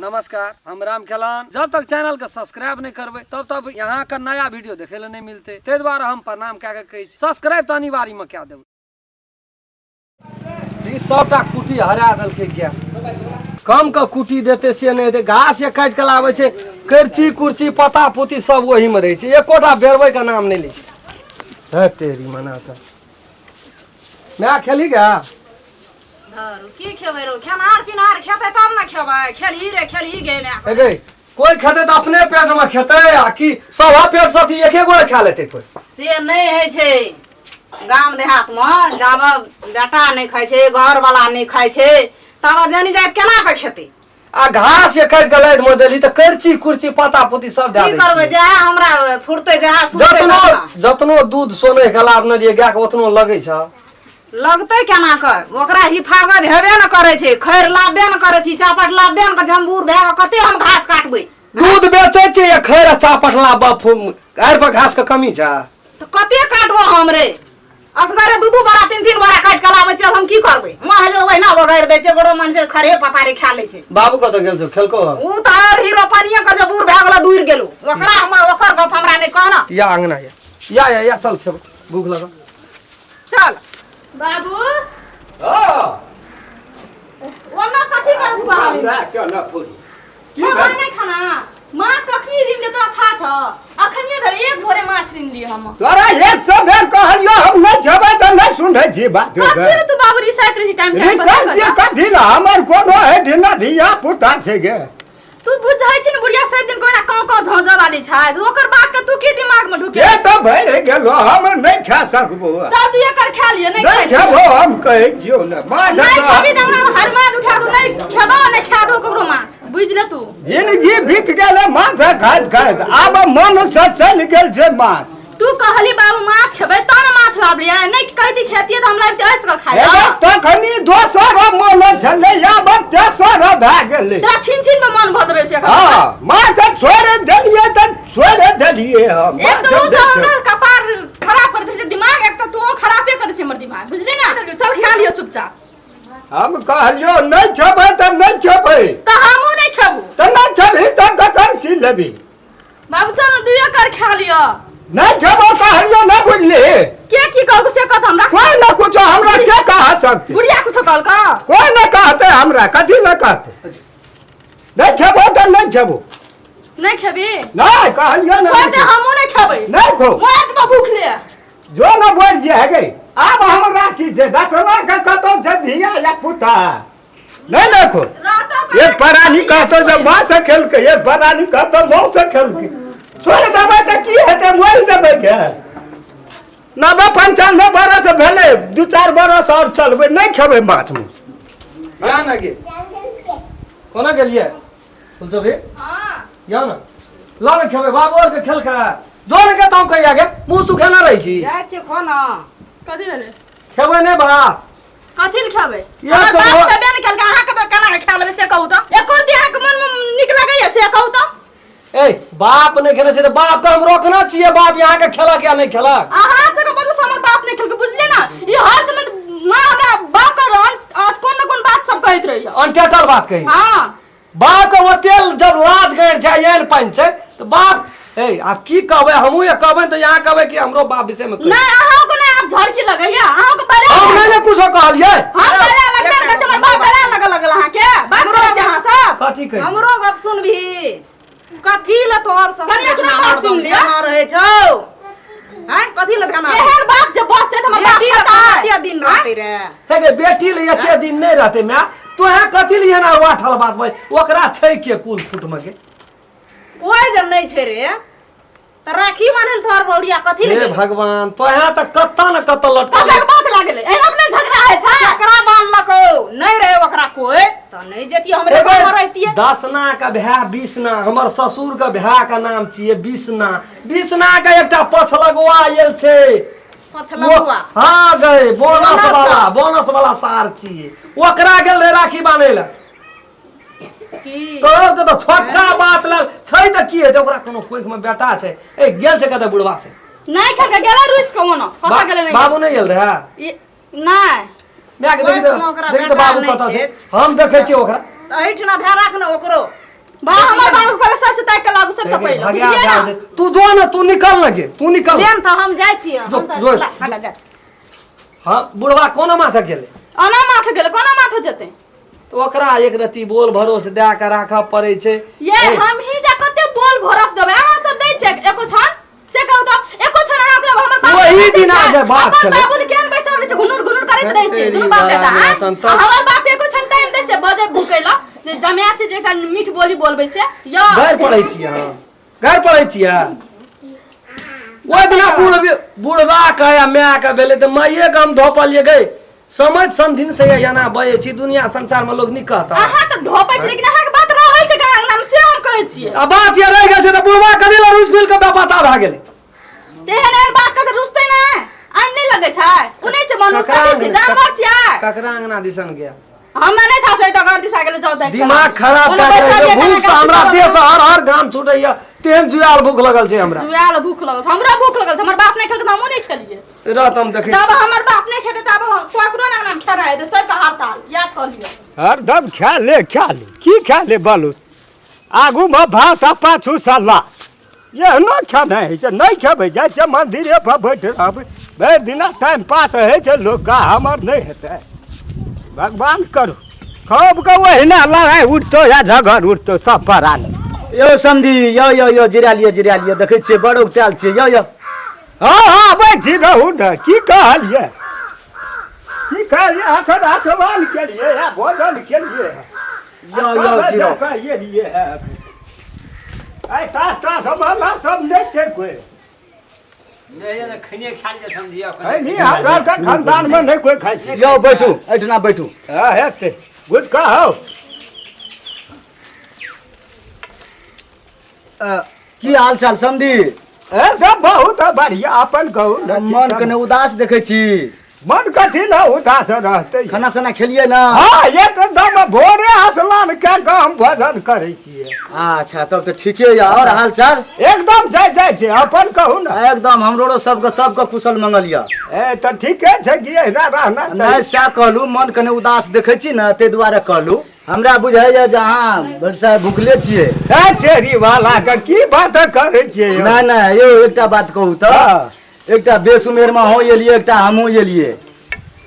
नमस्कार, हम राम खेलान। जब तक चैनल के सब्सक्राइब नहीं करबै तब तक यहाँ के नया वीडियो देखे ले नहीं मिलते, ताहि दुआरे हम प्रणाम कए के कहै छी सब्सक्राइब तऽ अनिवार्य में कए देबै। ई सबटा कुटी हरा देलकै गाय, कम के कुटी देते से नहि हेतै। घास जे काटि के लाबै छै, करची कुर्ची पता पुती सब ओही में रहै छै, एकोटा बेरबै के नाम नहि लै छै। हे तेरी मना तऽ माय खेली गे? धरू की खेबै रो, खेनार पिनार खेतै तब ने खेबै। खेलही रे खेलही गे माय। ए गे, कोई खेतै तऽ अपने पेट में खेतै आ कि सभा पेट से अथी एके गोरे खा लेतै कोई? से नहि होइ छै गाम देहात मे, जाब बेटा नहि खाइ छै, घरवाला नहि खाइ छै, तब जानी जाइत केना के खेतै? आ घास जे काटि के लादि मे देली तऽ करची कुर्ची पाता पुती सब दए की दै करबै, छियै। जएह हमरा फुरतै जएह सुततै जतनो ततना। जतनो दूध सोनै के लाबने रहियै गाय के ओतनो लगै छ। लगतै केना के, ओकरा हिफाजत हेबे ने करै छै, खैर लाबे ने करै छी, चापट लाबे ने करै छी। हम बूढ़ भए कऽ कते हम घास काटबै? दूध बेचै छै या खैर आ चापट लाबऽ, आरि पर घास के कमी छ? तऽ कते काटबो हम रे? असगरे दू दू बोरा तीन तीन बोरा काटि कऽ लाबै छियै। हम की करबै? माँ होइ छै ओहिना बगाड़ि दै छै, गोड़ो मन छै खरे पतारे खा लै छै। बाबू कतऽ गेल छौ? खेलको? ओ तऽ आर हीरो पानिये के जे बूढ़ भए गेलो दूर गेलो। ओकरा हम ओकर गप हमरा नहि कह न। या अंगना या या या या चल खेबै, भूख लगल। चल बाबू। हाँ। ओना कथी करै छौ कहानी? हमरा केना फूल खेबै नहि खाना? माछ कखनी ऋण ले तोरा था छ? अखनिए धरि एक भोरे माछ ऋण लिए हम। तोरा 100 बेर कहलियो हम नहि खेबै तऽ नहि सुनै छी बात। कथी रे तू बाबू रिसाइत रही टाइम टाइम पर? रिसर्च जे कथी ला, हमर कोनो एहिठिना धिया पुता छै गे? तू बुझै छी ने बुढ़िया सब दिन कोना काव काव झौझ वाली छै, तो ओकर बात के तू की दिमाग में ढुके? ये तऽ भए गेलो, हम नहि खा सकबो। चल तू एकर खा लिय। नहीं नहि खाइ छियै। खेबो, हम कहै छियौ ने माछ। नहीं खेबी तऽ हमरा हर माछ उठा दू। नहीं खेबो, नहीं खा दो ककरो माछ, बुझ ले तू। जिंदगी बीत गेलै माछ खाइत खाइत, आब मन से चलि गेल छै माछ। तू कहली बाबू माछ खेबै तब ने माछ लाबलियै। नहीं कहती खेतियै तऽ हम लाबिते ऐस कऽ खाइ। हे तखनी दोसर मन छलै, आब तेसर भए गेलै। तोरा छीन छीन के मन भऽ रहै छै एखन। हँ, माछ छोड़ि देलियै तऽ छोड़ि देलियै हम। एक माछ तऽ ओ सब नहि हमरा कपार खराब कर दै छै दिमाग, एक तऽ तू खराबे करै छै हमर दिमाग, बुझली ना? चल खा लियो चुपचाप। हम कहलियो नहि खेबै तऽ नहि खेबै। तऽ हमहूँ नहि खेबू। तऽ नहि खेबही तऽ ककर की लेबही? बाबू चल ने दुइयो कर खा लियो। नहि खेबो कहलियो, नहि बुझली? के की कहलको से कह हमरा। कोई न कुछो हमरा के कह सकते? बुढ़िया कुछो कहलको? कोई न कहते हमरा, कथी न कहते। नहि खेबो तऽ नहि खेबो। नहीं खेबी? नहि कहलियो छोड़ नहि। दे, हमहूँ नहीं खेबै। नहि खो। मोर तो भूख ले। जो न बोल जे है गई, आब हमरा की छै? दसमा के कतौ छै धिया या पुता? नहीं देखो, एक परानी कहतो जे माछ खेलकै, एक परानी कहतो मौस खेलकै। छोड़ देबै तऽ की हेतै? मरि जेबै के? 90 95 बरस भेलै, 2-4 बरस आओर चलबै, नहि खेबै माछ मांस। या ना गे, कोना गेलियै फुलचोभी? हाँ। या ना, ल ने खेबै। बाबू आर के खेलकै जो ने के तौ कहिया गे मुँह सुखेने रहै छी। जाइ छियै खाना। कथी भेलै? खेबै नहि भात? कथी ले खेबै? या हमर तो बाप खेबे नहि केलकै, अहाँके तऽ केना के खा लेबै से कहू तऽ? एको रत्ती अहाँके मनमे नीक लगैया से कहू तऽ? ए बाप नहि खेने छै तऽ बाप के हम रोकना छियै, बाप यहाँ के खेलक या नहि खेलक। अहाँ सबके वजह से हमर बाप नहि खेलकै, बुझलियै ने? ई हर समय माँ हमरा बाप के आज कोन न कोन बात सब कहैत रहैया। अनटेटल बात कही? हाँ। बाप के ओते जब लाज गैर छै, एहन पानि छै तऽ बाप ए आब की कहबै? हमहूँ ये कहबै तऽ यहाँ कहबै कि हमरो बाप विषय में कही। नहीं, अहाँ को नहीं आप झड़की लगैया, अहाँ को पहले हम नहीं ने कुछो कहलियै। हम पहले लगबे ने करै छै, हमर बाप पहले लगऽ लगल अहाँके बात करै छै अहाँ सब। कथी कही? हमरो गप सुनबही? कथी ले तोहर ससुर कनिया अपना बात सुन लिअ। ध्यान रहै छौ? हैं, कथी ले ध्यान? एहन बाप जे बसते तऽ हमर बाप बेटी ले खताय। कते दिन रहतै रे? हे गे, बेटी ले एते दिन नहि रहतै माय, तोहे कथी लिए ना वाठल बात बोल? ओकरा छै के कुल फुट में के? कोई जब नहि छै रे तऽ राखी बान्हल तोहर बहुरिया कथी ले हे गेलै? भगवान, तोहे तऽ कत्ता न कत्ता लटकल। कतेक बात लागलै, एहन अपने झगड़ा होइ छै। केकरा बान्हलकौ? नहि रहै ओकरा कोई तऽ नहि जेतियै, हमरे गाँवमे रहितियै। दसना के भाय बीसना, हमर ससुर के भाय के नाम छियै बीसना। बीसना के एकटा पछलगुआ आयल छै। पछलगुआ? हाँ गए, बोनस बोनस। वाला, बोनस वाला सार छियै। ओकरा गेल रहे राखी बान्है लए। की तोरो के तऽ छोटका बात लग छै तऽ की हेतै? ओकरा कोनो कोइख में बेटा छै? ए गेल छै कतऽ बुढ़वा से? नहि खेलकै, गेलै रुसि कऽ ओना कतऽ गेलै? नहि बाबू नहि गेल रहै? नहि। माय के देखी कोइख मे ओकरा तऽ, देखी तऽ बेटा बाबू नहि कतऽ छै। छै। हम देखै छियै ओकरा। तऽ एहिठिना ध्यान राख ने ओकरो। बा हमर बाप के पहिले सबसे ताकि के लाबू सबसे पहिले भगा बुझलियै ना दे। तू जो ना तू निकल ना गे तू निकल लेन तऽ हम जाइ छियै जो, हम तऽ जो। ला, हटा जा हाँ बुढ़वा कोना माथा गेलै अना माथ गेलै कोना माथ जेतै तऽ ओकरा एक रत्ती बोल भरोस दए कऽ राखऽ पड़ै छै ये हम ही जा कते बोल भरोस देबै अहाँ सब दै छियै एको क्षण से कहू तऽ एको क्षण अहाँ ओकरा हमर बाप ओही दिना जे बात अपन छलै। बाबू केहन बैसल रहै छै घुनुर घुनुर करैत रहै छै दुनू बाप बेटा आँय? तहन तऽ- आ हमर बाप एको क्षण टाइम दै छै बजै भुकै लए जे जमाए छै जे एकटा मीठ बोली बोलबै से यौ गारि पढ़ै छियै अहाँ गारि पढ़ै छियै ओहि दिना बूढ़ बुढ़बा के आ माय के भेलै तऽ माइए के हम धोपलियै गै समझ समझिन से एना बजै छी दुनिया संसार में लोग नीक कहता अहाँ तऽ धोपै छी लेकिन अहाँके बात रहल छै कहाँ अंगनामे से हम कहै छियै आ बात ये रहि गेल छै तऽ बुढ़बा कथी लए रुसि फूलि के बेपता भए गेलै तेहन एहन बात करते रुसतै नहि आइ नहि लगै छै ओ नहि छै मनुष्य कथी छै जानवर छियै ककरा अंगना दिसन गया हमरा नहि था छै डगर दिशा गेल जाउ देख दिमाग खराब कए के रखै भूख से हमरा देह से हर हर घाम छूटैया तेहन जुआल भूख लगल छै हमरा जुआल भूख लगल छै हमरा भूख लगल छै हमर बाप नहि खेलकै तऽ हमहूँ नहि खेलियै रह हम देखै तब हमर बाप नहि खेतै तब ककरो ना नाम खेना हेतै सबके हड़ताल याद कऽ लिअ हरदम खा ले खा ले की खा ले बालू आगूमे भात आ पाछू सल्ला एहनो खेनाइ होइ छै नहि खेबै जाइ छै मन्दिरे पर बैठ रहबै भरि दिना टाइम पास होइ छै लोकके हमर नहि हेतै भगवान करू खूब के ओहिना लड़ाइ उठतौ या झगड़ उठतौ सब परानी यौ समधी यौ यौ यौ जिरा लिअ जिरा लिअ देखै छियै बड़ उगतायल छियै यौ यौ हँ हँ आबै छी रहू ने की कहलियै की कहलियै अखन आसमान केलियै या भोजन केलियै यौ यौ जिरो कहिए लिए है आइ तास तास वाला सब नहि छै कोइ खैनी खा लिअ समझिए खैनी हमरा आरके खानदानमे नहि कोइ खाइ छै यौ बैठू एहिठिना बैठू हँ हेतै बुझ कऽ हौ की हाल चाल समधी ए सब बहुत बढ़िया अपन कहू ने की मन सब- कने उदास देखै छी मन कथी ने उदास रहतै खाना साना खेलियै ना हँ एकदम भोरे स्नान कए कऽ हम भोजन करै छियै अच्छा तब तऽ ठीके यऽ आओर हाल चाल एकदम जाइ जाइ छै अपन कहू ने एकदम हमरो सबके सबके कुशल मंगल यऽ ए तऽ ठीके छै कि एहिना रहना नहि चाही सएह कहलहुँ मन कने उदास देखै छी ने ताहि दुआरे कहलहुँ हमरा बुझाइए जे अहाँ भरिसा भुखले छियै ए टेरी वाला के की बात करै छियै यौ? नहि नहि यौ एकटा बात कहू तऽ हँ। एकटा बेस उमेरमे अहूँ एलियै एकटा हमहूँ एलियै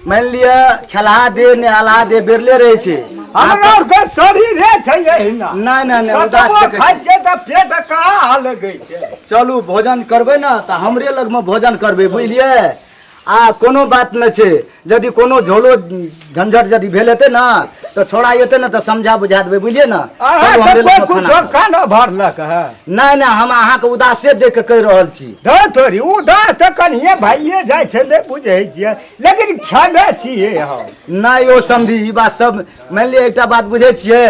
मानि लिअ खेलहा दे नहलहा दे बेरले रहै छै हमरा आरके शरीरे छै एहिना नहि नहि नहि उदास कतबो देखै खाइ छी। छियै तऽ पेट कहाँ लगै छै चलू भोजन करबै ने तऽ हमरे लगमे भोजन करबै बुझलियै आ कोनो बात नहि छै यदि कोनो झोलो झंझट यदि भेल हेतै ने तऽ छोड़ा एतै ने तऽ समझा बुझा देबै बुझलियै ने अहाँ चलू सब हमरे कोइ लगमे खाना कुछो खाउ। खाना भरलक है नहि नहि हम अहाँके उदासे देख कऽ कहि रहल छी धौ थोड़ी उदास तऽ कनिए भाइये जाइ छै नहि बुझै छियै लेकिन खेने छियै हम नहि यौ समधी ई बात सब मानि लिअ एकटा बात बुझै छियै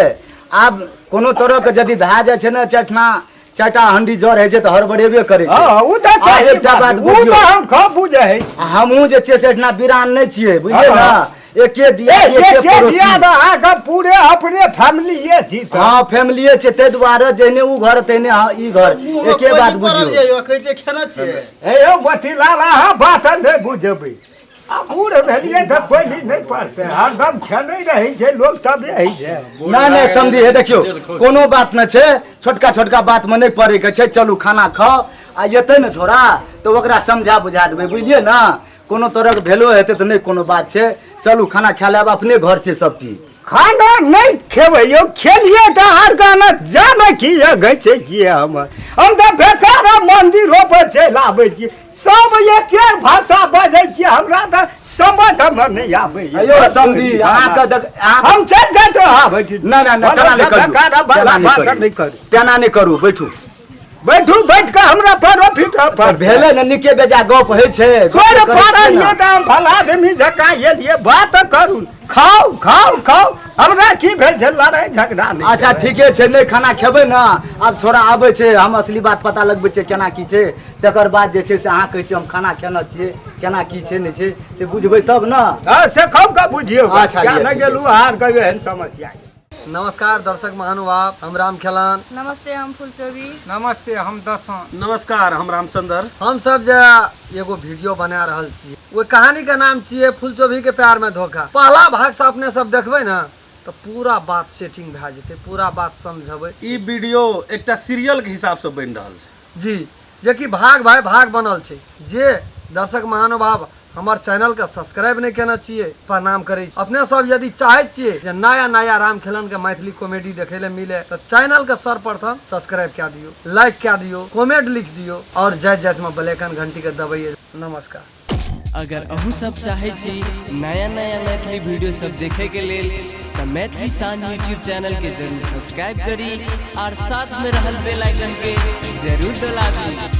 आब कोनो तरहके यदि भए जाइ छै ने चटना चारिटा हंडी जर होइ छै तऽ हड़बड़ेबे करै छै हँ ओ तऽ आ सही एकटा बात बात ओ बुझियौ तऽ हम खूब बुझै छी। आ हमहूँ जे छियै से एहिठिना बिरान नहि छियै बुझलियै ने हँ। एके दिया ए, एके एके पड़ोसी दिया तऽ अहाँके पूरे अपने फैमिलीए छी तऽ हँ फैमिलिए छै ताहि दुआरे जेहने ओ घर तेहने अहाँ ई घर एके बात बुझियौ कहै छै खेना छियै हे यौ मोतीलाल अहाँ बात नहि बुझबै आ बूढ़ भेलियै तऽ कोइ नहि पड़तै हरदम खेने रहै छै लोक तबे होइ छै नहि नहि समझी हे देखियौ कोनो बात नहि छै छोटका छोटका बातमे नहि पड़ैके छै चलू खाना खाउ आ एतै ने छोड़ा तऽ ओकरा समझा बुझा देबै बुझलियै ने कोनो तरहके भेलो हेतै तऽ नहि कोनो बात छै चलू खाना खा लेब अपने घर छै सब चीज खाना नहि खेबै यौ खेलियै तऽ आर गाना जाने की घैचै छियै हमर हम तऽ बेकार मंदिरो पर चलि आबै छियै सब एके भाषा बजै छियै हमरा तऽ समझमे नहि आबैए यौ समझी अहाँके देख अहाँ हम चलि जाइत आबै छी नहि नहि नहि तेना नहि करू बेकार तेना नहि भाषा करू नहि करू तेना नहि करू बैठू बैठू बैठ कऽ हमरा पर फिट पर भेलै ने नीके बेजा गप होइ छै गप स्वर करै छियै पड़ल ने। ये तऽ हम भला आदमी जकाँ एलियै बात करू खाउ खाउ खाउ हमरा की भेल छै लड़ाइ झगड़ा नहि अच्छा ठीके छै नहि खाना खेबै ने आब छोड़ा आबै छै हम असली बात पता लगबै छियै केना की छै तकर बाद जे छै से अहाँ कहै छियै हम खाना खेने छियै केना की छै नहि छै से बुझबै तब ने हँ से खूब कऽ बुझियौ अच्छा, क्या ये नहि ठीक गेलहुँ हार कहियो एहन समस्या नमस्कार दर्शक महानुभाव, हम राम खेलान। नमस्ते, हम फुलचोभी। नमस्ते, हम दसों। नमस्कार, हम रामचंद्र। हम सब जे एगो वीडियो बना रहल छी ओहि कहानी के नाम छियै फुलचोभी के प्यार में धोखा। पहला भाग से अपने सब देखबै ने तऽ पूरा बात सेटिंग भए जेतै, पूरा बात समझबै। ई वीडियो एकटा सीरियल के हिसाब से बनि रहल छै जी, जेकि भाग भाई भाग बनल छै। जे दर्शक महानुभाव हमर चैनल के सब्सक्राइब नहीं केने छियै, प्रणाम करै छी। अपने सब यदि चाहै छियै जे नया नया रामखेलन के मैथिली कॉमेडी देखै ले मिले तऽ चैनल के सर्वप्रथम सब्सक्राइब कए दियौ, लाइक कए दियौ, कमेंट लिख दियौ और जाइत जाइत में बेल आइकन घंटी के दबैयै। नमस्कार। अगर अहूँ सब चाहै छी नया नया मैथिली वीडियो सब देखे के लेल तऽ मैथिली शान यूट्यूब चैनल के जरूर सब्सक्राइब करी और साथ में रहल बेल आइकन के जरूर दबाबी।